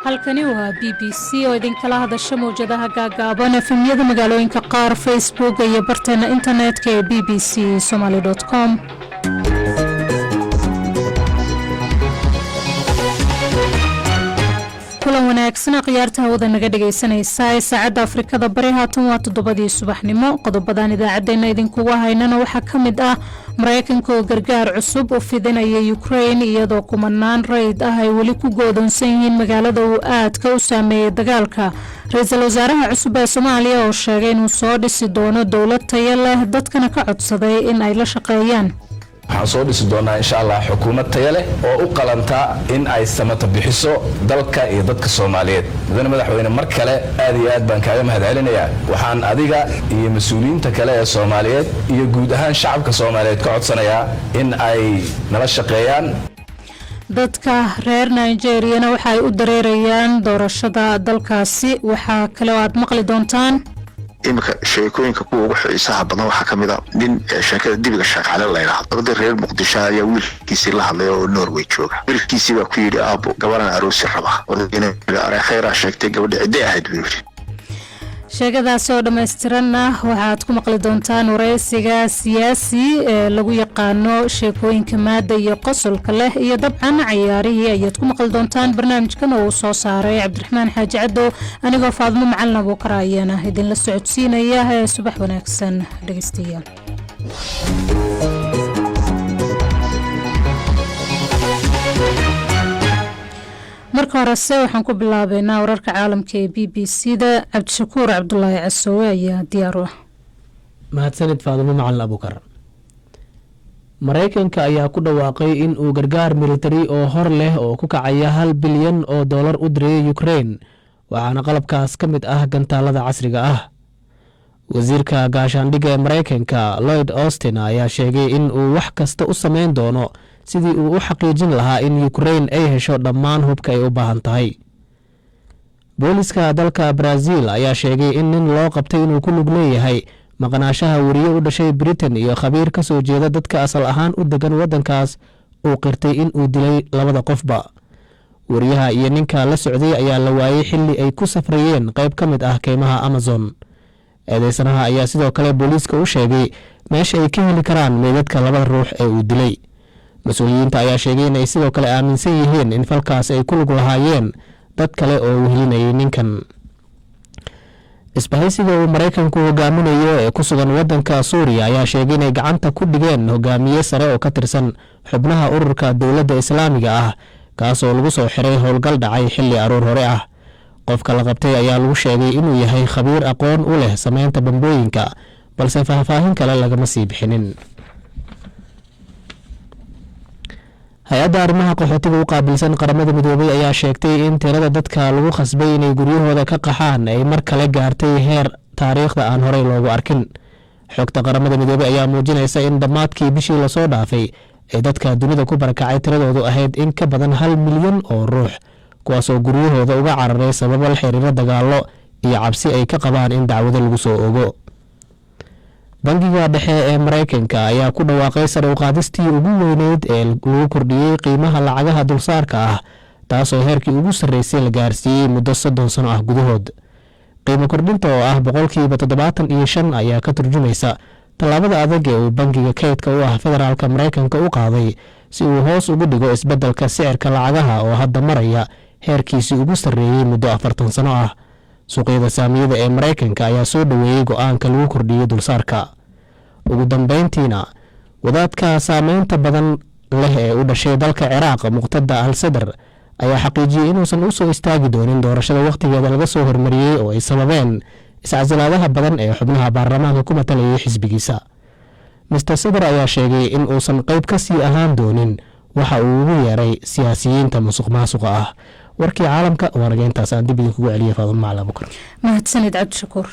Halkani waa BBC oo idinkala hadasha mawjadaha gaagaaban, FM-yada magaalooyinka qaar, Facebook iyo barteena internetka ee bbcsomaly.com. Kulan wanaagsan, khiyaarta hawada naga dhagaysanaysa ee saacadda Afrikada Bari haatan waa 7-dii subaxnimo. Qodobadan idaacaddeenna idinkugu haynana waxaa ka mid ah Mareykanka oo gargaar cusub u fidinaya Ukraine, iyadoo kumanaan rayid ah ay weli ku goodoonsan yihiin magaalada uu aadka u saameeyey dagaalka. Ra-iisul wasaaraha cusub ee Soomaaliya oo sheegay inuu soo dhisi doono dowlad tayo leh, dadkana ka codsaday in ay la shaqeeyaan. Waxaan soo dhisi doonaa, insha Allah, xukuumad taya leh oo u qalanta in ay samata bixiso dalka iyo dadka Soomaaliyeed. Mudane madaxweyne, mar kale aad iyo aad baan kaaga mahad celinayaa. Waxaan adiga iyo mas-uuliyiinta kale ee Soomaaliyeed iyo guud ahaan shacabka Soomaaliyeed ka codsanayaa in ay nala shaqeeyaan. Dadka reer Nigeriyana waxa ay u dareerayaan doorashada dalkaasi. Waxaa kale oo aad maqli doontaan: Iminka sheekooyinka kuwa ugu xiisaha badan waxaa ka mid a nin sheekada Dibiga Sheekcale la yidhaahdo. Oday reer Muqdisho ayaa wiilkiisii la hadlay oo Norway jooga. Wiilkiisii baa ku yidhi: "Aabo, gabaran aroosi raba." Odayna khayraa sheegtay, gabadha ciddee ahayd, buu yidhi. Sheegadaasi oo dhammaystiranna waxaad ku maqli doontaan wareysiga siyaasi ee lagu yaqaano sheekooyinka maada iyo qosolka leh, iyo dabcan cayaarihii ayaad ku maqli doontaan barnaamijkan oo uu soo saaray Cabdiraxmaan Xaaji Cadow. Anigoo Faadmo Macalin Abuukar ayaana idinla socodsiinaya. Ee subax wanaagsan, dhegeystayaal. Marka horese waxaan ku bilaabeynaa wararka caalamka ee BBC da. Cabdishakuur Cabdulaahi Casoowe ayaa diyaar u ah. Mahadsanid, Faadumo Macalin Abuukar. Maraykanka ayaa ku dhawaaqay in uu gargaar militari oo hor leh oo ku kacaya 1 bilyan oo dollar u dirayay Ukrein, waxaana qalabkaas ka mid ah gantaalada casriga ah. Wasiirka gaashaandhigga ee Maraykanka, Lloyd Austin, ayaa sheegay in uu wax kasta u sameyn doono sidii uu u xaqiijin lahaa in Ukrein ay hesho dhammaan hubka ay u baahan tahay. Booliska dalka Brazil ayaa sheegay in nin loo qabtay inuu ku lug leeyahay maqnaashaha weriye u dhashay Britain iyo khabiir ka soo jeeda dadka asal ahaan u degan waddankaas uu qirtay in uu dilay labada qofba. Weriyaha iyo ninka la socday ayaa la waayey xilli ay ku safrayeen qayb ka mid ah keymaha Amazon. Eedeysanaha ayaa sidoo kale booliiska u sheegay meesha ay ka heli karaan meydadka labada ruux ee uu dilay. Mas-uuliyiinta ayaa sheegay in ay sidoo kale aaminsan yihiin in falkaas ay ku lug lahaayeen dad kale oo wehelinayay ninkan. Isbahaysiga uu Maraykanku hogaaminayo ee ku sugan waddanka Suuriya ayaa sheegay inay gacanta ku dhigeen hogaamiye sare oo ka tirsan xubnaha ururka Dowladda Islaamiga ah, kaasoo lagu soo xiray howlgal dhacay xilli aroor hore ah. Qofka la qabtay ayaa lagu sheegay inuu yahay khabiir aqoon u leh sameynta bambooyinka, balse faahfaahin kale lagama sii bixinin. Hay-adda arrimaha qaxootiga u qaabilsan Qaramada Midoobay ayaa sheegtay in tirada dadka lagu khasbay inay guryahooda ka qaxaan ay mar kale gaartay heer taariikhda aan horey loogu arkin. Xogta Qaramada Midoobey ayaa muujinaysa in dhammaadkii bishii lasoo dhaafay ay dadka dunida ku barakacay tiradoodu ahayd in ka badan 1 milyan oo ruux, kuwaasoo guryahooda uga cararay sababo la xiriira dagaallo iyo cabsi ay ka qabaan in dacwado lagu soo ogo. Bangiga Dhexe ee Maraykanka ayaa ku dhawaaqay sare uqaadistii ugu weyneyd ee lagu kordhiyey qiimaha lacagaha dulsaarka ah, taasoo heerkii ugu sarreysay la gaarsiiyey muddo 30 sano ah gudahood. Qiimo kordhinta oo ah 75% ayaa ka turjumaysa tallaabada adag ee uu bangiga kaydka u ah federaalka Maraykanka u qaaday si uu hoos ugu dhigo isbeddelka sicirka lacagaha oo hadda maraya heerkiisii ugu sarreeyey muddo 40 sano ah. Suuqyada saamiyada ee Maraykanka ayaa soo dhoweeyey go-aanka lagu kordhiyey dulsaarka. Ugu dambeyntiina, wadaadka saameynta badan leh ee u dhashay dalka Ciraaq, Muqtada al Sadar, ayaa xaqiijiyey inuusan u soo istaagi doonin doorashada wakhtigeeda laga soo hormariyey oo ay sababeen iscasilaadaha badan ee xubnaha baarlamaanka ku matalayay xisbigiisa. Mister Sadar ayaa sheegay in uusan qayb ka sii ahaan doonin waxa uu ugu yeeray siyaasiyiinta musuq maasuqa ah. Warkii caalamka waa naga intaas. Aan dib idinkugu celiyay Faaduma Macalin Abukar. Mahadsanid, Cabdishakuur.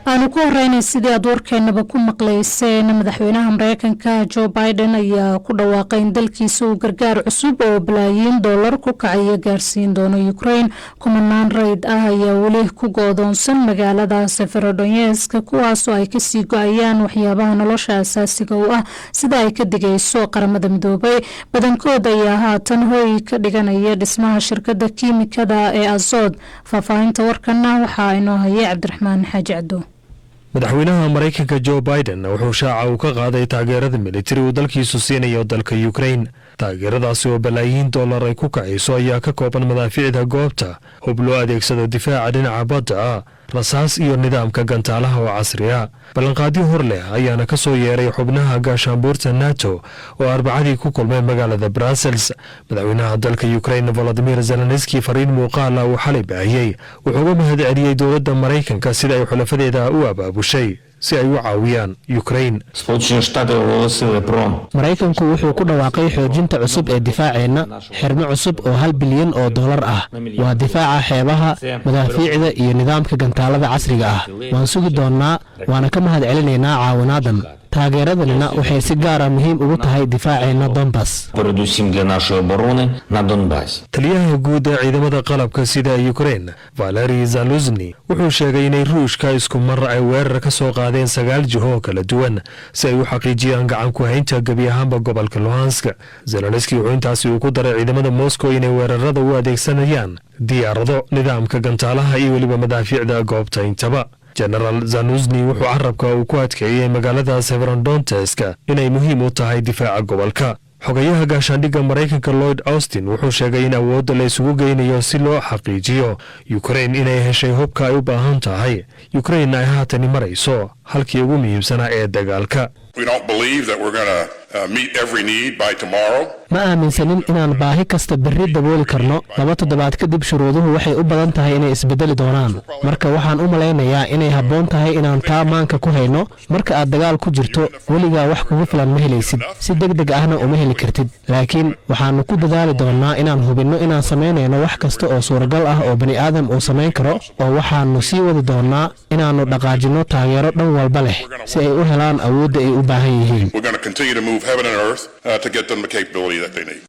Aanu ku horeynay, sidii aad warkeenaba ku maqlayseen, madaxweynaha Mareykanka Joe Biden ayaa ku dhawaaqay in dalkiisa uu gargaar cusub oo balaayiin dollar ku kacaya gaarsiin doono Ukraine. Kumanaan rayd ah ayaa weli ku goodoonsan magaalada Severodonetsk, kuwaasoo ay kasii go-ayaan waxyaabaha nolosha asaasiga u ah, sida ay ka digayso Qaramada Midoobay. Badankood ayaa haatan hoy ka dhiganaya dhismaha shirkada kiimikada ee Azot. Faahfaahinta warkana waxaa inoo hayay Cabdiraxmaan Xaaji Cabdo. Madaxweynaha Maraykanka Joe Biden wuxuu shaaca uu ka qaaday taageerada militari uu dalkiisu siinayo dalka Ukrain. Taageeradaasi oo balaayiin dollar ay ku kacayso ayaa ka kooban madaafiicda goobta, hub loo adeegsado difaaca dhinaca badda ah, rasaas iyo nidaamka gantaalaha oo casri ah. Ballanqaadyo hor leh ayaana ka soo yeeray xubnaha gaashaanbuurta NATO oo Arbacadii ku kulmay magaalada Brussels. Madaxweynaha dalka Ukrain Volodimir Zelenski fariin muuqaala uu xalay baahiyey wuxuu uga mahad celiyey dowladda Maraykanka sida ay xulafadeeda u abaabushay si ay u caawiyaan Ukrain. Maraykanku wuxuu ku dhawaaqay xoojinta cusub ee difaaceenna, xirmo cusub oo 1 bilyan oo dollar ah. Waa difaaca xeebaha, madaafiicda iyo nidaamka gantaalada casriga ah. Waan sugi doonnaa, waana ka mahad celinaynaa caawinaadan. Taageeradanina waxay si gaara muhiim ugu tahay difaaceenna Donbas. Taliyaha guud ee ciidamada qalabka sida Ukrein Valeri Zaluzny wuxuu sheegay inay Ruushka isku mar ay weerar ka soo qaadeen sagaal jiho oo kala duwan si ay u xaqiijiyaan gacan ku haynta gebi ahaanba gobolka Luhansk. Zelenski wuxuu intaasi uu ku daray ciidamada Moscow inay weerarada u adeegsanayaan diyaarado, nidaamka gantaalaha iyo weliba madaafiicda goobta intaba. Genaraal Zaluzny wuxuu carabka uu ku adkeeyey magaalada Severodonetsk inay muhiim u tahay difaaca gobolka. Xogayaha gaashaandhigga Maraykanka Lloyd Austin wuxuu sheegay in awoodda la isugu geynayo si loo xaqiijiyo Ukrain inay heshay hubka ay u baahan tahay, Ukrain ay haatani marayso halkii ugu muhiimsanaa ee dagaalka. Ma aaminsanin inaan baahi kasta berri dabooli karno. 2 toddobaad kadib shuruuduhu waxay u badan tahay inay isbedeli doonaan. Marka waxaan u malaynayaa inay habboon tahay inaan taa maanka ku hayno. Marka aad dagaal ku jirto, weligaa wax kugu filan ma helaysid, si deg deg ahna uma heli kartid, laakiin waxaannu ku dadaali doonnaa inaan hubinno inaan samaynayno wax kasta oo suuragal ah oo bani aadam uu samayn karo, oo waxaannu sii wadi doonnaa inaannu dhaqaajinno taageero dhan walba leh si ay u helaan awoodda ay u baahan yihiin.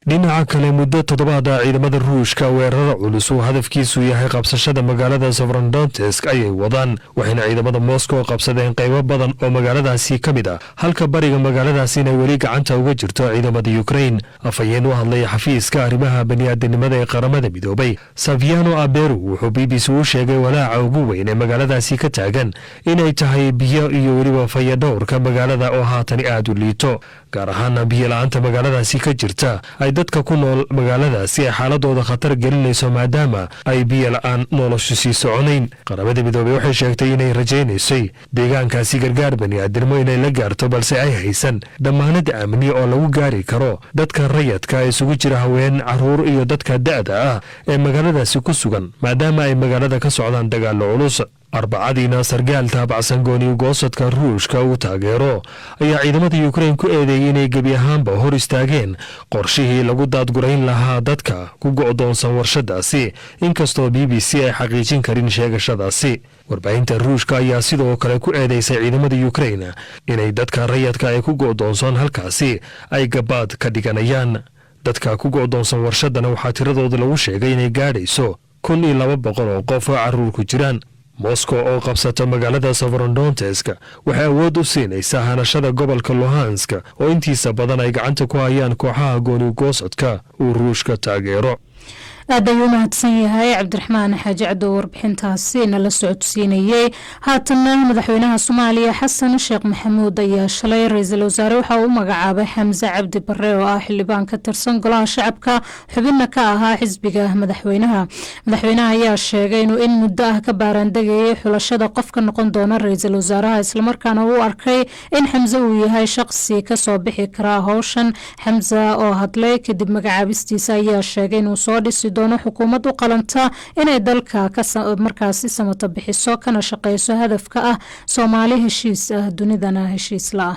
Dhinaca kale, muddo toddobaada ciidamada Ruushka weeraro culus uu hadafkiisu yahay qabsashada magaalada Severodonetsk ayay wadaan, waxayna ciidamada Moscow qabsadeen qaybo badan oo magaaladaasi ka mid ah, halka bariga magaaladaasina weli gacanta uga jirto ciidamada Ukrain. Afhayeen u hadlay xafiiska arrimaha baniaadanimada ee Qaramada Midoobay Saviano Aberu wuxuu BBC u sheegay walaaca ugu weyn ee magaaladaasi ka taagan inay tahay biyo iyo weliba fayadhowrka magaalada oo haatan aad u liito, gaar ahaana biyo la-aanta magaaladaasi ka jirta ay dadka ku nool magaaladaasi ay xaaladooda khatar gelinayso, maadaama ay biyo la-aan noloshu sii soconayn. Qaramada Midoobey waxay sheegtay inay rajaynaysay deegaankaasi gargaar baniaadnimo inay la gaarto, balse ay haysan damaanad amni oo lagu gaari karo dadka rayadka isugu jira haween, caruur iyo dadka da'da ah ee magaaladaasi ku sugan, maadaama ay magaalada ka socdaan dagaallo culus. Arbacadiina sargaal taabacsan gooni goosadka Ruushka uu taageero ayaa ciidamada Ukrain ku eedeeyey inay gebi ahaanba hor istaageen qorshihii lagu daadgurayn lahaa dadka ku go'doonsan warshadaasi, inkastoo BBC ay xaqiijin karin sheegashadaasi. Warbaahinta Ruushka ayaa sidoo kale ku eedeysay ciidamada Ukrain inay dadka rayadka ay ku go'doonsan halkaasi ay gabaad ka dhiganayaan. Dadka ku go'doonsan warshadana waxaa tiradooda lagu sheegay inay gaadhayso 1200 oo qof oo carruur ku jiraan. Moscow oo qabsata magaalada Severodonetsk waxay awood u siinaysaa hanashada gobolka Luhansk oo intiisa badan ay gacanta ku hayaan kooxaha gooni goosadka uu Ruushka taageero. Aad ayuu mahadsan yahay Cabdiraxmaan Xaaji Cadow, warbixintaasi nala socodsiinayey. Haatanna madaxweynaha Soomaaliya Xasan Sheekh Maxamuud ayaa shalay ra-iisul wasaare waxa uu u magacaabay Xamse Cabdi Bare oo ah xildhibaan ka tirsan Golaha Shacabka, xubinna ka ahaa xisbiga madaxweynaha. Madaxweynaha ayaa sheegay inuu in muddo ah ka baaraandegayay xulashada qofka noqon doona ra-iisul wasaaraha, islamarkaana uu arkay in Xamse uu yahay shaqsi kasoo bixi karaa howshan. Xamse oo hadlay kadib magacaabistiisa ayaa sheegay inuu soo dhisi doono xukuumad u qalanta inay dalka markaasi samata bixiso, kana shaqeyso hadafka ah Soomaali heshiis ah, dunidana heshiis la ah.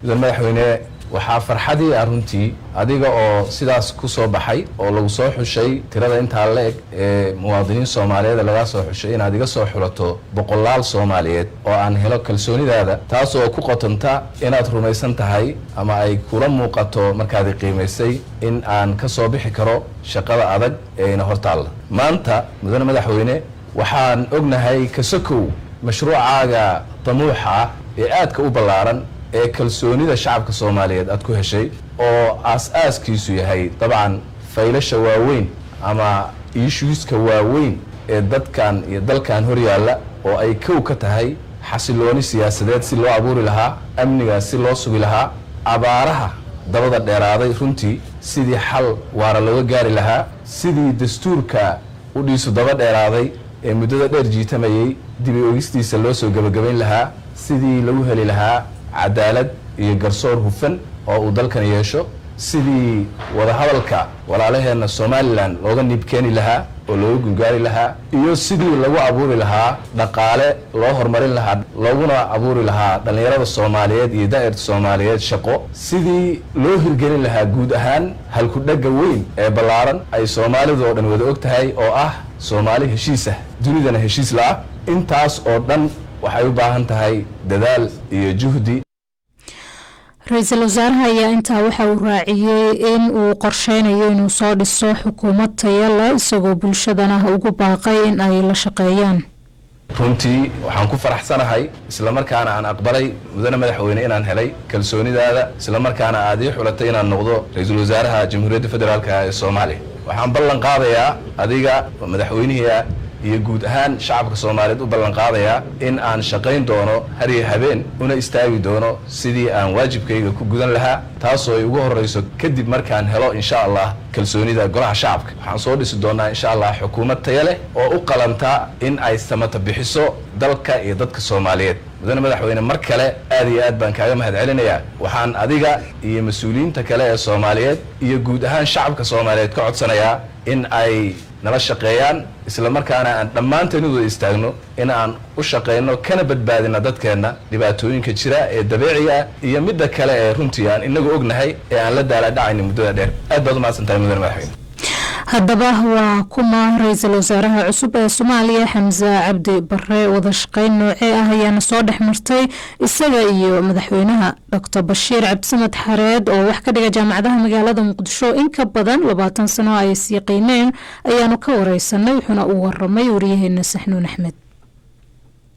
Mudan madaxweyne, waxaa farxadii ah runtii adiga oo sidaas ku soo baxay oo lagu soo xushay tirada intaa la eg ee muwaadiniin Soomaaliyeed lagaa soo xushay inaad iga soo xulato boqolaal Soomaaliyeed oo aan helo kalsoonidaada, taas oo ku qotonta inaad rumaysan tahay ama ay kula muuqato markaad i qiimaysay in aan ka soo bixi karo shaqada adag ee ina hortaalla maanta. Mudane madaxweyne, waxaan ognahay kasokow mashruucaaga tamuuxa ah ee aadka u ballaaran ee kalsoonida shacabka Soomaaliyeed aad ku heshay, oo aas-aaskiisu yahay dabcan faylasha waaweyn ama issueska waaweyn ee dadkan iyo dalkan hor yaalla, oo ay kow ka tahay xasilooni siyaasadeed si loo abuuri lahaa, amniga si loo sugi lahaa, abaaraha dabada dheeraaday runtii sidii xal waara looga gaari lahaa, sidii dastuurka u dhiisu daba dheeraaday ee muddada dheer jiitamayey dibi ogistiisa loo soo gebagabayn lahaa, sidii lagu heli lahaa cadaalad iyo garsoor hufan oo uu dalkan yeesho, sidii wadahadalka walaalaheenna Somaliland looga niib keeni lahaa oo looga gungaari lahaa, iyo sidii lagu abuuri lahaa dhaqaale loo horumarin lahaa, looguna abuuri lahaa dhallinyarada Soomaaliyeed iyo daa'irta Soomaaliyeed shaqo, sidii loo hirgelin lahaa guud ahaan halkudhegga weyn ee ballaaran ay Soomaalidu oo dhan wada og tahay oo ah Soomaali heshiis ah, dunidana heshiis la-ah. Intaas oo dhan waxay u baahan tahay dadaal iyo juhdi. Ra-iisul wasaaraha ayaa intaa waxa uu raaciyey in uu qorsheynayo inuu soo dhiso xukuumad tayo leh, isagoo bulshadana ugu baaqay in ay la shaqeeyaan. Runtii waxaan ku faraxsanahay islamarkaana aan aqbalay, mudane madaxweyne, inaan helay kalsoonidaada, islamarkaana aad ii xulatay inaan noqdo ra-iisul wasaaraha Jamhuuriyadda Federaalka ee Soomaaliya. Waxaan ballan qaadayaa adiga oo madaxweynihii ah iyo guud ahaan shacabka Soomaaliyeed u ballan qaadayaa in aan shaqayn doono har iyo habeen, una istaagi doono sidii aan waajibkayga ku gudan lahaa, taasoo ay ugu horrayso kadib markaan helo, insha Allah, kalsoonida golaha shacabka. Waxaan soo dhisi doonaa, insha Allah, xukuumad taya leh oo u qalanta in ay samata bixiso dalka iyo dadka Soomaaliyeed. Mudane madaxweyne, mar kale aad iyo aad baan kaaga mahad celinayaa. Waxaan adiga iyo mas-uuliyiinta kale ee Soomaaliyeed iyo guud ahaan shacabka Soomaaliyeed ka codsanayaa in ay nala shaqeeyaan, isla markaana aan dhammaanteen u wada istaagno in aan u shaqeyno kana badbaadina dadkeenna dhibaatooyinka jira ee dabeeciga ah iyo midda kale ee runtii aan inagu ognahay ee aan la daala dhacayna muddada dheer. Aad baad u mahadsan tahay, mudane madaxweyne. Haddaba waa kuma ra-iisul wasaaraha cusub ee Soomaaliya, Xamse Cabdi Bare? Wada shaqeyn noocee ah ayaana soo dhex martay isaga iyo madaxweynaha? Doctor Bashiir Cabdisamad Xareed oo wax ka dhiga jaamacadaha magaalada Muqdisho in ka badan 20 sano ay sii qiimeen ayaanu ka wareysanay, wuxuuna uu waramay wariyaheena Saxnuun Axmed.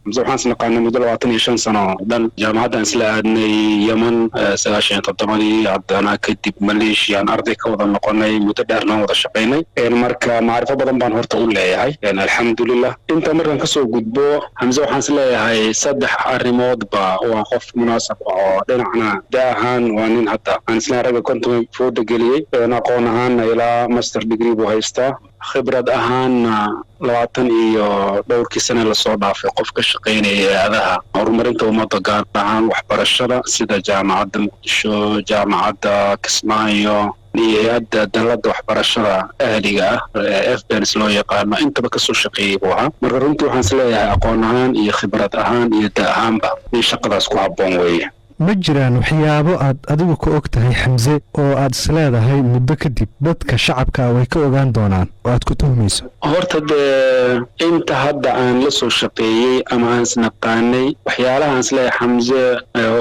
Xamse waxaan isnaqaanay muddo 25 sano dhan. Jaamacaddan isla aadnay Yeman 97-dii, haddana kadib Maleeshiyaan arday ka wada noqonay, muddo dheerna wada shaqaynay. Marka macrifo badan baan horta u leeyahay, alxamdulilah. Inta markaan kasoo gudbo, Xamse waxaan is leeyahay saddex arrimoodba waa qof munaasab ah, oo dhinacna da ahaan waa nin hadda aan isleeyahay ragga 50 fooda geliyey, aqoon ahaanna ilaa master degree buu haystaa, khibrad ahaanna labaatan iyo dhowrkii sane lasoo dhaafay qof ka shaqaynaya hay-adaha horumarinta ummadda, gaar ahaan waxbarashada, sida Jaamacadda Muqdisho, Jaamacadda Kismaayo iyo hay-adda dalladda waxbarashada ahliga ah ee FBENS loo yaqaano, intaba kasoo shaqeeyey buu ahaa. Marka runtii waxaan is leeyahay aqoon ahaan iyo khibrad ahaan iyo da ahaanba in shaqadaas ku habboon weeye. Ma jiraan waxyaabo aad adigu ka og tahay Xamse oo aad isleedahay muddo kadib dadka shacabka way ka ogaan doonaan oo aad ku tuhmayso? Horta dee inta hadda aan la soo shaqeeyey ama aan isnaqaanay, waxyaalaha aan isleeyahay Xamse,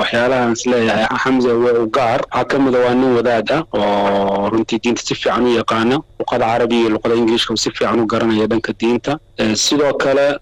waxyaalaha aan isleeyahay Xamse waa u gaar, waxaa ka mid a waa nin wadaad ah oo runtii diinta si fiican u yaqaana, luqada Carabiga iyo luqada Ingiliishka si fiican u garanaya dhanka diinta. Sidoo kale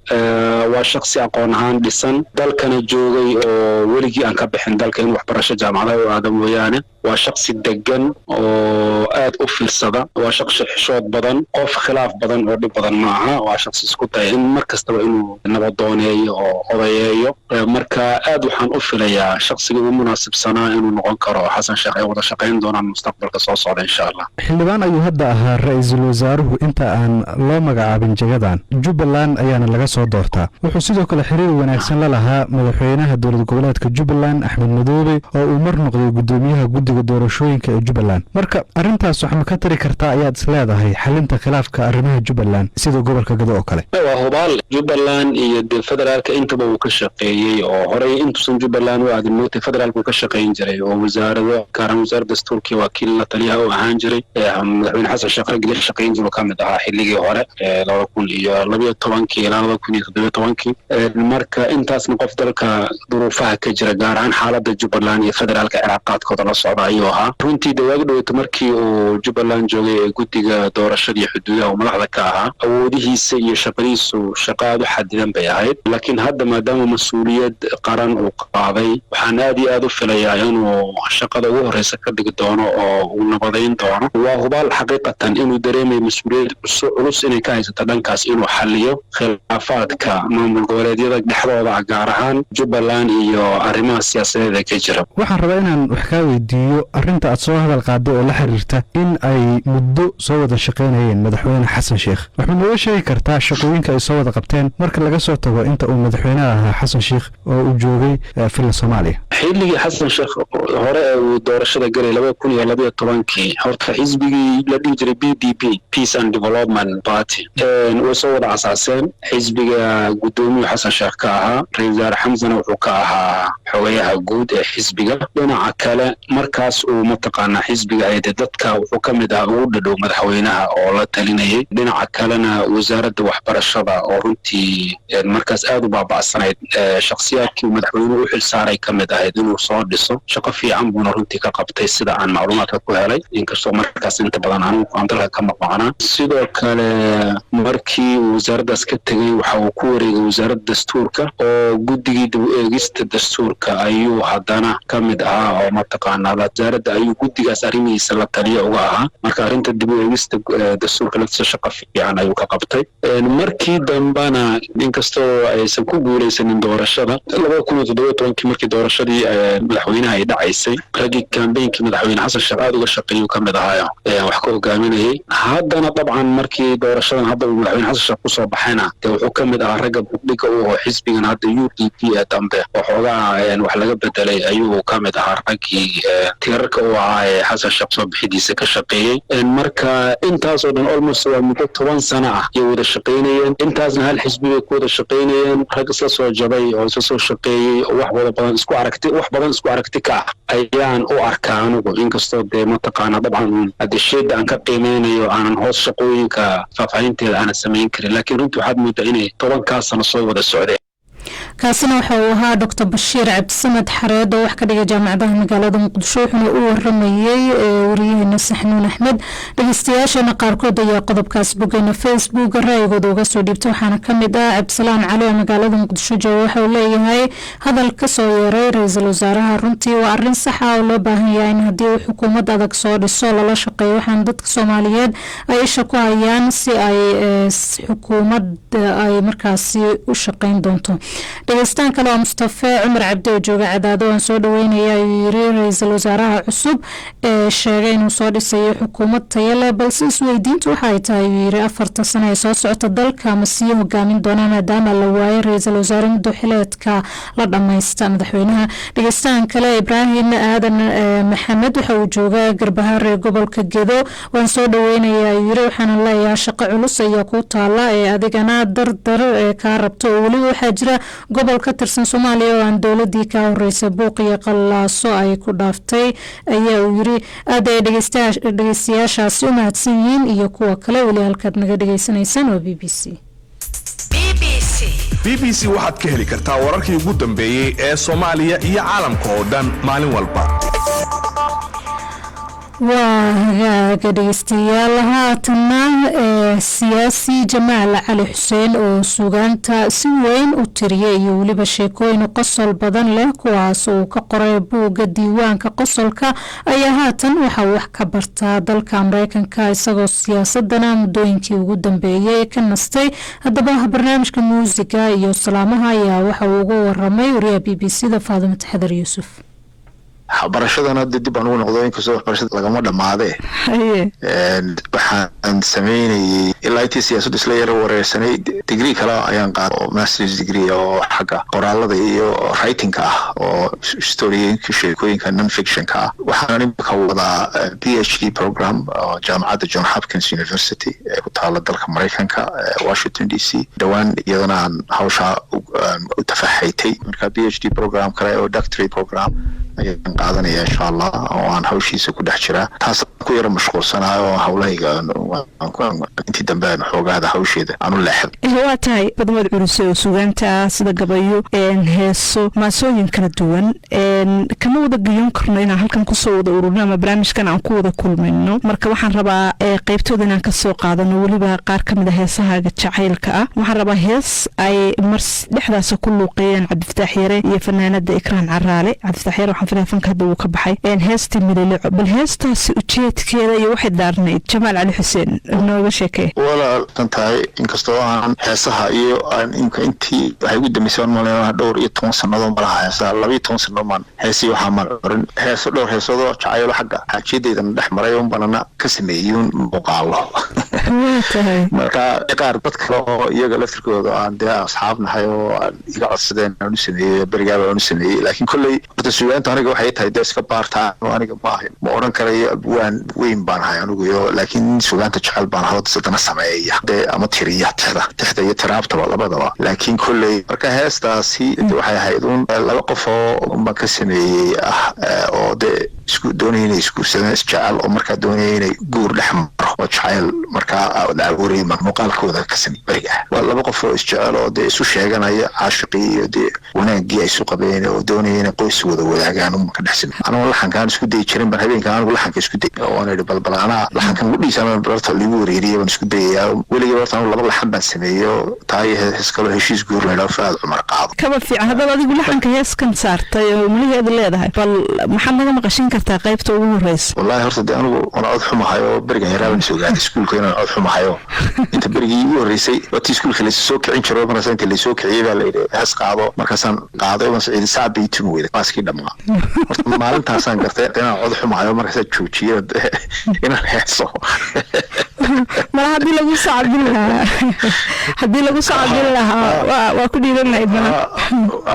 waa shaksi aqoon ahaan dhisan, dalkana joogay oo weligii aan ka bixin dalka in waxbarasho jaamacadaha u aada mooyaane. Waa shaksi degan oo aad u fiirsada, waa shaksi xishood badan, qof khilaaf badan oo dhib badan ma aha. Waa shaksi isku daya in mar kastaba inuu nabadooneeyo oo odayeeyo. Marka aad waxaan u filayaa shaksiga ugu munaasibsanaa inuu noqon karo Xasan Sheekh ay wada shaqayn doonaan mustaqbalka soo socda, insha Allah. Xildhibaan ayuu hadda ahaa ra-iisul wasaaruhu inta aan loo magacaabin jagadan, Jubbaland ayaana laga soo doortaa. Wuxuu sidoo kale xiriir wanaagsan la lahaa madaxweynaha dowlad goboleedka Jubbaland, Axmed Madoobe, oo uu mar noqday guddoomiyaha guddiga Guddiga doorashooyinka ee Jubbaland. Marka arrintaas wax ma ka tari kartaa ayaad is leedahay xalinta khilaafka arrimaha Jubbaland, sida gobolka Gado oo kale? Waa hubaal, Jubbaland iyo dee federaalka intaba uu ka shaqeeyey, oo horey intuusan Jubbaland u aadin moogtay federaalka uu ka shaqayn jiray, oo wasaarado, gaar ahaan wasaaradda dastuurkii, wakiil la taliyaha u ahaan jiray. Madaxweyne Xasan Sheekh raggii la shaqayn jiru ka mid ahaa xilligii hore, 2012-kii ilaa 2017-kii. Marka intaasna qof dalka duruufaha ka jira, gaar ahaan xaaladda Jubbaland iyo federaalka cilaaqaadkooda la socda ayuu ahaa runtii. De waagi dhaweyto markii uu Jubbaland joogay ee guddiga doorashada iyo xuduudaha uu madaxda ka ahaa, awoodihiisa iyo shaqadiisu shaqo aad u xadidan bay ahayd, laakiin hadda maadaama mas-uuliyad qaran uu qaaday, waxaan aad iyo aad u filayaa inuu shaqada ugu horreysa ka dhigi doono oo uu nabadayn doono. Waa hubaal xaqiiqatan inuu dareemayo mas-uuliyad culus inay ka haysato dhankaas, inuu xaliyo khilaafaadka maamul goboleedyada dhexdooda ah, gaar ahaan Jubbaland iyo arrimaha siyaasadeed ee ka jira. Waxaan rabaa inaan wax kaa weydiiyo arrinta aad soo hadal qaaday oo la xiriirta in ay muddo soo wada shaqaynayeen madaxweyne Xasan Sheikh. Waxaad nooga sheegi kartaa shaqooyinka ay soo wada qabteen, marka laga soo tago inta uu madaxweynaha ahaa Xasan Sheikh oo uu joogay Villa Soomaaliya? Xilligii Xasan Sheekh hore ee uu doorashada galay 2012-kii, horta xisbigii la dhihi jiray PDP, Peace and Development Party, way soo wada asaaseen. Xisbiga guddoomiyuu Xasan Sheekh ka ahaa, ra-isul wasaare Xamsana wuxuu ka ahaa xogayaha guud ee xisbiga. Dhinaca kale, markaas uu mataqaanaa xisbiga ayde dadka wuxuu ka mid ahaa ugu dhadhow madaxweynaha oo la talinayay. Dhinaca kalena wasaaradda waxbarashada oo runtii markaas aad u baaba'sanayd, shakhsiyaadkii uu madaxweynuhu u xil saaray ka mid ahayd inuu soo dhiso. Shaqo fiican buuna runtii ka qabtay sida aan macluumaadka ku helay, inkastoo markaas inta badan anigu aan dalka ka maqmaqnaa. Sidoo kale markii uu wasaaraddaas ka tegey, waxa uu ku wareegay wasaaradda dastuurka, oo guddigii dib u eegista dastuurka ayuu haddana ka mid ahaa, oo mataqaanaa wasaaradda ayuu guddigaas arrimihiisa la taliya uga ahaa. Marka arrinta dib u eegista dastuurka laftiisa shaqo fiican ayuu ka qabtay. Markii dambena, inkastoo aysan ku guulaysanin doorashada 2017-kii, markii doorashadii madaxweynaha ay dhacaysay, raggii kambeynkii madaxweyne Xasan Sheekh aad uga shaqeeyuu ka mid ahaayo wax ka hogaaminayay. Haddana dabcan markii doorashadan hadda uu madaxweyne Xasan Sheekh kusoo baxayna, dee wuxuu ka mid ahaa ragga buddhiga u aho xisbigan hadda UDP ee dambe oo xoogaa wax laga bedelay ayuu ka mid ahaa raggii tiirarka u ahaa ee Xasan Sheekh soo bixidiisa ka shaqeeyey. Marka intaasoo dhan almost waa muddo 10 sano ah ayay wada shaqaynayeen. Intaasna hal xisbi bay ku wada shaqaynayeen. Rag isla soo jabay oo isla soo shaqeeyey oo wax wada badan isku aragti, wax badan isku aragti ka ah ayaan u arkaa anigu, inkastoo dee mataqaanaa dabcan hadde sheeda aan ka qiimeynayo aanan hoos shaqooyinka faahfaahinteeda aanan samayn karin, laakiin runtii waxaad moodaa inay 10-kaa sano soo wada socdeen. Kaasina waxa uu ahaa Doctor Bashiir Cabdisamed Xareed oo wax ka dhigay jaamacadaha magaalada Muqdisho, wuxuuna u waramayey wariyaheena Saxnuun Axmed. Dhegeystayaashana qaarkood ayaa qodobkaas bogeyna Facebook ra'yigooda uga soo dhiibtay. Waxaana kamid ah Cabdisalaan Cali oo magaalada Muqdisho jooga. Waxa uu leeyahay: "Hadal kasoo yeeray ra-iisul wasaaraha runtii waa arin saxa oo loo baahan yahay in haddii uu xukuumad adag soo dhiso lala shaqeeyo. Waxaana dadka Soomaaliyeed ay isha ku hayaan si ay xukuumad ay markaasi u shaqeyn doonto." Dhegeystaan kale oo Mustafe Cumar Cabdi oo jooga Cadaado: "Waan soo dhaweynaya," ayuu yiri, "ra-iisul wasaaraha cusub ee sheegay inuu soo dhisayo xukuumad tayo leh, balse isweydiintu waxa ay tahay," ayuu yiri, "4-ta sano ee soo socota dalka ma sii hogaamin doonaa, maadaama la waayay ra-iisul wasaare muddo xileedka la dhammaysta madaxweynaha?" Dhegeystaan kale Ibraahim Aadan Maxamed waxa uu joogaa Garbahaare, gobolka Gedo. "Waan soo dhaweynaya," ayuu yiri, "waxaana leeyahay shaqo culus ayaa ku taala ee adigana dardar ee kaa rabto, oo weliba waxaa jira gobol ka tirsan Soomaaliya oo aan dowladii kaa horeysay buuq iyo qallaaso ay ku dhaaftay," ayaa uu yiri. Aad ay dhegeystayaashaasi u mahadsan yihiin iyo kuwa kale. Weli halkaad naga dhegeysanaysaan waa BBC. BBC waxaad ka heli kartaa wararkii ugu dambeeyey ee Soomaaliya iyo caalamka oo dhan maalin walba. Waa hagaaga, dhegeystayaal. Haatanna ee siyaasi Jamaal Cali Xuseen oo suugaanta si weyn u tiriyay iyo weliba sheekooyin qosol badan leh, kuwaas uu ka qoray buugga Diiwaanka Qosolka, ayaa haatan waxa uu wax ka bartaa dalka Mareykanka, isagoo siyaasadana muddooyinkii ugu dambeeyey ka nastay. Haddaba barnaamijka muusiga iyo salaamaha ayaa waxa uu uga waramay wariyaha BBC da, Faadimo Taxadar Yuusuf. Waxbarashadana dee dib baan ugu noqdo, inkastoo waxbarashada lagama dhammaadee. Waxaan sameynayey ilaa intii siyaasaddu isla yara wareersanay, degree kale ayaan qaaday oo masters degree oo xagga qoraalada iyo writingka ah oo storiyinka, sheekooyinka non fictionka ah. Waxaan imika wadaa PhD program oo jaamacadda John Hopkins University ee ku taala dalka Maraykanka, Washington DC. Dhowaan iyadana aan hawshaa u tafaxaytay. Marka PhD program kale oo doctorate program ayaan qaadanaya, insha Allah, oo aan hawshiisa ku dhex jiraa. Taas ku yara mashquulsanahay oo hawlahayga intii dambe aan xoogaada hawsheeda aan u leexday. Waa tahay, badmad culuse oo sugaanta, sida gabayo, heeso, maasooyin kala duwan, kama wada geyon karno inaan halkan kusoo wada ururno ama barnaamijkan aan ku wada kulmayno. Marka waxaan rabaa qeybtooda inaan kasoo qaadano, weliba qaar ka mid a heesahaaga jacaylka ah. Waxaan rabaa hees ay mar dhexdaas ku luuqeeyeen Cabdifataax Yare iyo fanaanada Ikraan Caraale. Cabdifataax Yare waxaan filaya fanka hadda wuu ka baxay. Heestii Mililico, bal heestaasi ujeedkeeda iyo waxay daarnayd, Jamaal Cali Xuseen, nooga sheekee. Walaal, tan tahay, inkastoo aan heesaha iyo aan imka intii waxay ugu dambeysay aan maleynaha dhowr iyo toban sannadood malaha, heesaha 12 sannadood maan heesii waxaa maan curin. Heeso, dhowr heesoodoo jacaylo xagga xaajiyadeydana dhex maray un banana ka sameeyey muuqaalo. Marka qaar dad kale oo iyaga laftirkooda aan dee asxaab nahay oo aan iga codsadeen aan u sameeyey, berigaaba aan u sameeyey. Laakiin kolley horta sugaanta aniga waxay tahay dee iska baartaan oo aniga ma ahay, ma odhan karayo abwaan weyn baan ahay anigu iyo, laakiin sugaanta jecel baan ahay haddana sameeya dee ama tiriya tixda iyo tiraabtaba labadaba. Laakiin kolley marka heestaasi waxay ahayd un laba qof oo unbaan ka sameeyey ah oo dee isku doonaya inay isguursadaan, isjecel, oo markaa doonaya inay guur dhex maro oo jacayl markaa la abuurayay muuqaalkooda ka samey beriga ah. Waa laba qof oo isjecel oo dee isu sheeganaya caashiqii iyo dee wanaaggii ay isu qabeen oo doonaya inay qoys wada wadaagaan unbaan ka dhex samey. Anoo laxankaan isku dayi jirin baan habeenka anigu laxanka isku day oo aan idhi bal anaa laxankan ugu dhiisaan horta liigu wareeriyay baan isku dayayaa. Weligay horta anigu laba laxan baan sameeyo, taa iyo hees kaloo Heshiis Guur la yidhaho Fuaad Cumar qaado. Kaba fiican haddaad adigu laxanka heeskan saartay oo maliheedu leedahay. Bal maxaad naga maqashin kartaa qaybta ugu horeysa? Wallaahi horta dee anigu waan cod xumahay oo berigan yaraa baan is ogaaday iskuulka inaan cod xumahayo. Inta berigii igu horreysay watii iskuulka laysoo soo kicin jiro, markaas inta laysoo kiciyey baa layidhi hees qaado. Markaasaan qaaday, baan ciidi saac bay tumi weyday baaskii dhammaa. Horta maalintaasaan gartay inaan cod xumahayo, markaasaa joojiyey inaan heeso. Mala haddii lagu soo cabin lahaa waa ku dhiiran lahayd. Mala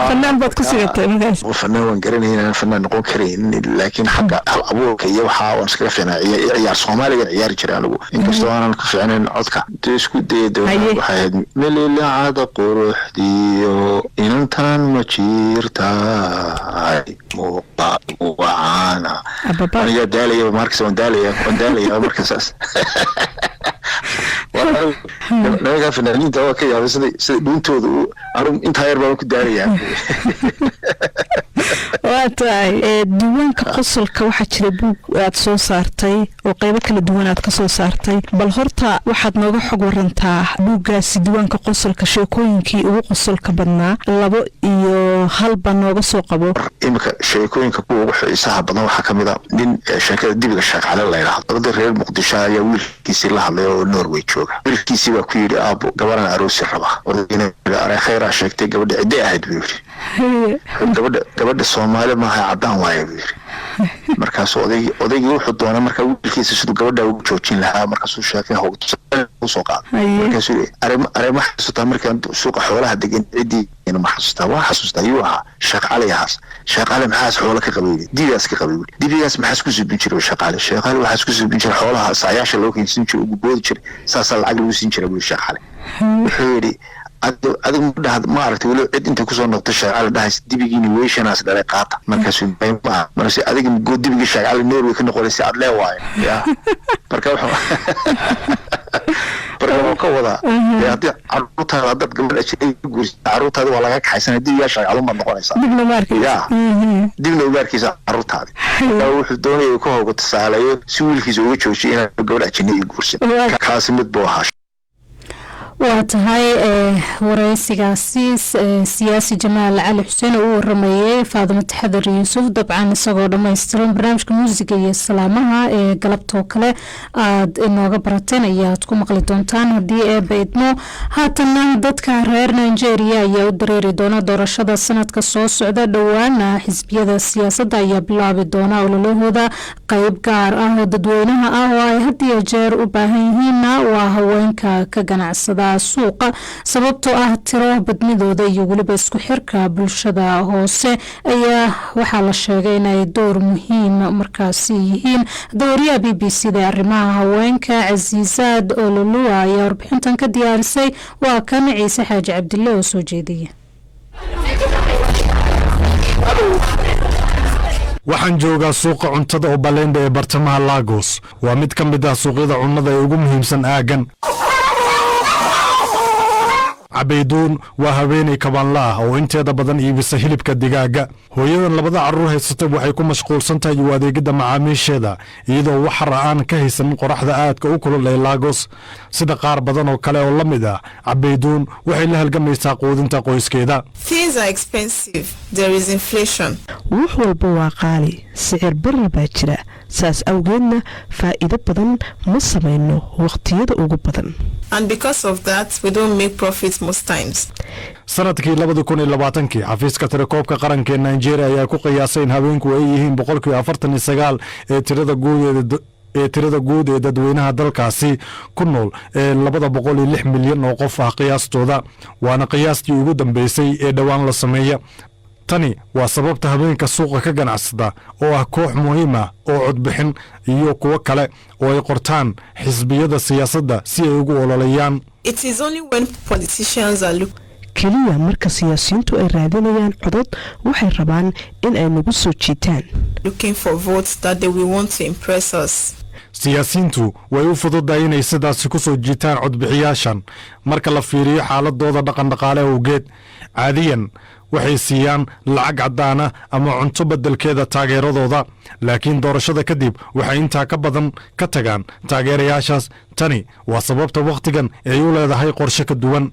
fanaan baad ku sigatay markaas? Fanaan waan garanay inaan fanaan noqon karayn, laakiin xagga hal abuurka iyo waxaa waan iskaga fiicnaa. Ciyaar Soomaaligan ciyaari jiray anigu, inkastoo aanan ku fiicnayn codka. Dee isku daya de, waxay ahayd mililacada quruxdiyo inantan ma jiirtaay muuqa wacaana. Anigaa daalaya markas, waan daalaya, waan daalaya markasaas. Nimankaa fanaaniinta waa ka yaabay sida dhuuntooda anigu intaa yar baan ku daalayaa. Waa tahay, Diiwaanka Qosolka waxaa jira buug aad soo saartay oo qeybo kala duwan aad ka soo saartay. Bal horta waxaad nooga xog warantaa buuggaasi Diiwaanka Qosolka, sheekooyinkii ugu qosolka badnaa labo iyo halba nooga soo qabo. Iminka sheekooyinka kuwa ugu xiisaha badan waxaa ka mid a nin sheekada Dibiga Sheekh Cali la yidhaahdo. Oday reer Muqdisho ayaa wiilkiisii la hadlay oo Norway jooga. Wiilkiisii baa ku yidhi, "Aabo, gabaraan aroosi raba." Odayna khayraa sheegtay, "Gabadha ciddee ahayd?" buu yidhi. Gabadha Soomaali maaha, caddaan waaya," buu yidhi. Markaasuu odaygii wuxuu doonay markaa wiilkiisa siduu gabadha ugu joojin lahaa. Markaasuu sheekay usoo qaaday. Markaasuu yidhi, "Arima xasuutaa markaan suuqa xoolaha degan ciddii ma xasuustaa?" "Waa xasuustaa." "Yuu ahaa?" "Sheekh Cali ahaas." "Sheekh Cali maxaas xoola ka qabay?" "Dibigaas ka qabay." "Dibigaas maxaas ku subin jiray Sheekh Cali?" "Sheekh Cali waxaas ku subin jiray xoolaha sacyaasha loo keensin jiray, ugu boodi jiray, saasaa lacag lagu siin jiray," buu Sheekh Cali. Wuxuu yidhi, "Adigu ma dhahad, ma aragtay weli cid intay kusoo noqotay Sheekh Cali dhahays dibigiini weeshanaas dhalay qaata?" Markaasuu markaasuu, "Adiga mugoo dibigii Sheekh Cali Norway ka noqonaysa aad lee waayo ya." Marka wuxuu ka wadaa dee haddii caruurtaada haddaad gabadh ajnabi guursa, caruurtaadi waa laga kaxaysanaya, dibigaa Sheekh Cali baad noqonaysaa. Dibna ma arkaysa. Ya, dibna uma arkaysa caruurtaadi. Marka wuxuu doonaya uu ka hogo tusaaleeyo si wiilkiisa uga joojiyo inaan gabadh ajnabi guursan. Kaasi mid buu ahaa. Waa tahay wareysigaasi siyaasi Jamaal Cali Xuseen oo u waramayay Faadimo Taxadar Yuusuf. Dabcan isagoo dhammaystiran barnaamijka muusiga iyo salaamaha ee galabtoo kale aad inooga barateen ayaad ku maqli doontaan haddii Eebba idmo. Haatana dadka reer Nigeria ayaa u dareeri doona doorashada sanadka soo socda. Dhowaana xisbiyada siyaasadda ayaa bilaabi doona ololahooda. Qeyb gaar ah oo dadweynaha ah oo ay had iyo jeer u baahan yihiinna waa haweenka ka ganacsada suuqa, sababtoo ah tiro badnidooda iyo weliba isku xirka bulshada hoose ayaa waxaa la sheegay inay door muhiim markaasi yihiin. Dowriyaha BBC da arrimaha haweenka, Casiisaad Ololua, ayaa warbixintan ka diyaarisay. Waa kan Ciise Xaaji Cabdille oo soo jeedaya. Waxaan joogaa suuqa cuntada oo Balenda ee bartamaha Lagos. Waa mid ka mid ah suuqyada cunnada ee ugu muhiimsan aaggan. Cabayduun waa haweenay kabaanla ah oo inteeda badan iibisa hilibka digaaga. Hooyadan labada carruur haysata waxay ku mashquulsan tahay u adeegidda macaamiisheeda, iyadoo wax ra'aan ka haysanin qoraxda aadka u kulul ee Lagos. Sida qaar badan oo kale oo la mid ah, Cabayduun waxay la halgamaysaa quudinta qoyskeeda. Wax walba waa qaali, sicir barar baa jira, saas awgeedna faa'iido badan ma samayno wakhtiyada ugu badan. Sanadkii 2020-kii, xafiiska tirakoobka qaranka ee Nigeria ayaa ku qiyaasay in haweenku ay yihiin 49% ee tirada guud ee dadweynaha dalkaasi ku nool ee 206 milyan oo qof ah qiyaastooda, waana qiyaastii ugu dambeysay ee dhowaan la sameeya. Tani waa sababta haweenka suuqa ka ganacsada, oo ah koox muhiim ah oo codbixin iyo kuwo kale oo ay qortaan xisbiyada siyaasadda si ay ugu ololeeyaan. Keliya marka siyaasiyiintu ay raadinayaan codod, waxay rabaan in ay nagu soo jiitaan. Siyaasiyiintu way u fududahay inay sidaasi ku soo jiitaan codbixiyaashan marka la fiiriyo xaaladooda dhaqandhaqaale awgeed. Caadiyan waxay siiyaan lacag caddaana ama cunto beddelkeeda taageeradooda, laakiin doorashada kadib waxay intaa ka badan ka tagaan taageerayaashaas. Tani waa sababta wakhtigan ay u leedahay qorshe ka duwan.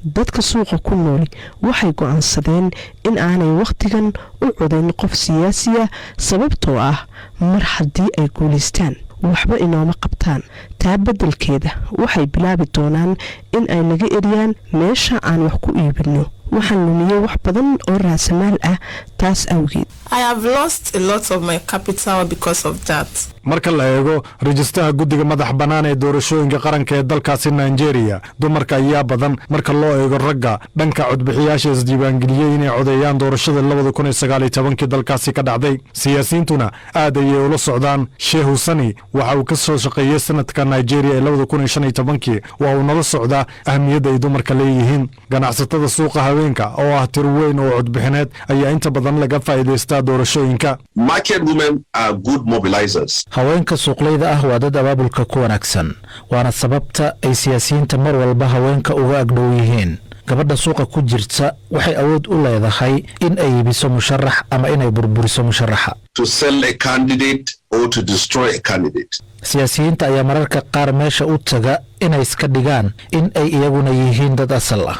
Dadka suuqa ku nooli waxay go'aansadeen in aanay wakhtigan u codayn qof siyaasiya, sababtoo ah mar haddii ay guulaystaan waxba inooma qabtaan. Taa beddelkeeda waxay bilaabi doonaan in ay naga eriyaan meesha aan wax ku iibinno. Waxaan lumiyey wax badan oo raasamaal ah taas awgeed. Marka la eego rajistaha guddiga madax bannaan ee doorashooyinka qaranka ee dalkaasi Nigeria, dumarka ayaa badan marka loo eego ragga dhanka codbixiyaasha isdiiwaangeliyey inay codeeyaan doorashada 2019-kii dalkaasi ka dhacday. Siyaasiyiintuna aad ayay ula socdaan. Shehu Sani waxa uu ka soo shaqeeyey sanadka Nigeria ee 2015-kii. Waa uu nala socdaa ahmiyadda ay dumarka leeyihiin. Ganacsatada suuqa haweenka, oo ah tir weyn oo codbixineed, ayaa inta badan laga faa'iidaystaa doorashooyinka. Haweenka suuqleyda ah waa dad abaabulka ku wanaagsan, waana sababta ay siyaasiyiinta mar walba haweenka uga agdhow yihiin. Gabadha suuqa ku jirta waxay awood u leedahay in ay iibiso musharax ama inay burburiso musharaxa. Siyaasiyiinta ayaa mararka qaar meesha u taga inay iska dhigaan in ay iyaguna yihiin dad asal ah.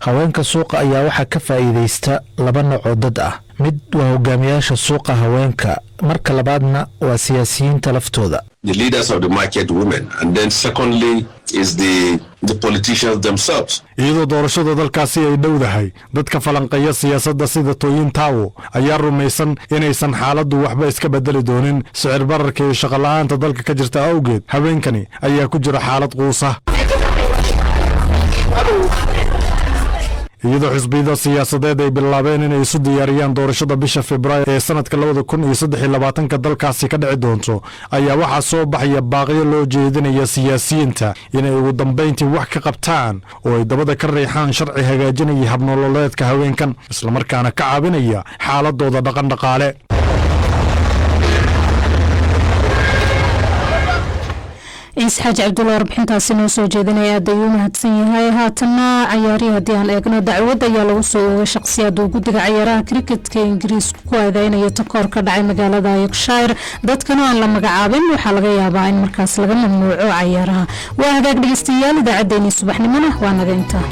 Haweenka suuqa ayaa waxaa ka faa'iidaysta laba noocoo dad ah. Mid waa hogaamiyaasha suuqa haweenka, marka labaadna waa siyaasiyiinta laftooda. Iyadoo doorashada dalkaasi ay dhowdahay, dadka falanqeeya siyaasadda sida Tooyin Taawo ayaa rumaysan inaysan xaaladdu waxba iska bedeli doonin sicir bararka iyo shaqola'aanta dalka ka jirta awgeed. Haweenkani ayaa ku jira xaalad quusa, iyadoo xisbiyada siyaasadeed ay bilaabeen inay isu diyaariyaan doorashada bisha Febraayo ee sanadka 2023-ka dalkaasi ka dhici doonto, ayaa waxaa soo baxaya baaqyo loo jeedinaya siyaasiyiinta inay ugu dambayntii wax ka qabtaan oo ay dabada ka riixaan sharci hagaajinaya habnololeedka haweenkan, islamarkaana ka caawinaya xaaladooda dhaqan dhaqaale. Ciise Xaaji Cabdulla warbixintaasi noo soo jeedinaya, aad ayuu mahadsan yahay. Haatanna cayaarihii haddii aan eegno, dacwad ayaa lagu soo oogay shaqsiyaad uu guddiga cayaaraha cricketka Ingiriisku ku eedeynaya takoor ka dhacay magaalada Yorkshire. Dadkana aan la magacaabin waxaa laga yaabaa in markaas laga mamnuuco cayaaraha. Waa hagaag dhegeystayaal, idaacaddeenii subaxnimona waa naga intaa.